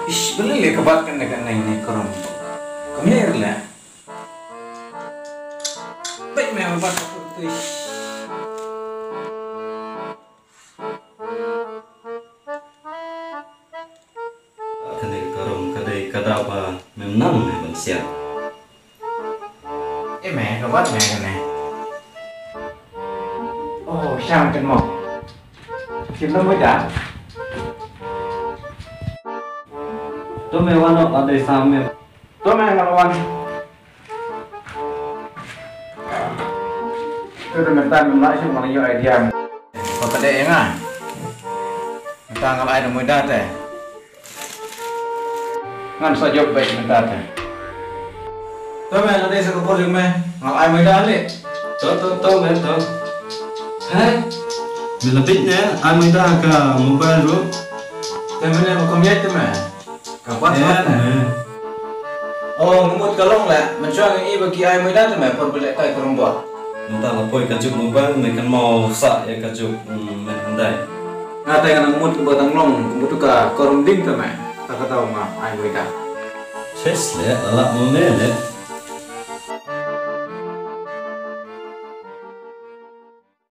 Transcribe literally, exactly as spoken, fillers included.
Ish, balei leh ka bat kane kane ne ka rom. Kam leh leh. Peit me ka bat tu ish. Kane ka rom ka dei ka daw ba mem nang me ban siat. E me, ka wat me kane. Oh, shang kan mo. Kim nang mo da. To me wan ok, ade sam me. To me ngan wan. To me tan na shu ngan yo idea. Ko ta de nga. Ta ngal ai da mo da te. Ngan sa jop beit mynta te. To me, la dei sa ka por jong me. Nga ai mynta leh. To, to, to me, to. He? Me la bit ne, ai mynta ka mobile ruh. Te me ne ma kom yet te me. Ka pat pat ne. Oh, ngamut ka long leh. Mynshwa ngi i ba ki ai mynta te me, por bele kai ka rumbot. Mynta la poi ka juk mobile, me kan mau sa ya ka juk, mm, me handai. Nga te nga ngamut ka ba tang long, ka mut ka korum ding te me. Ta ka tau ma ai mynta. Ses leh, la la mo me leh.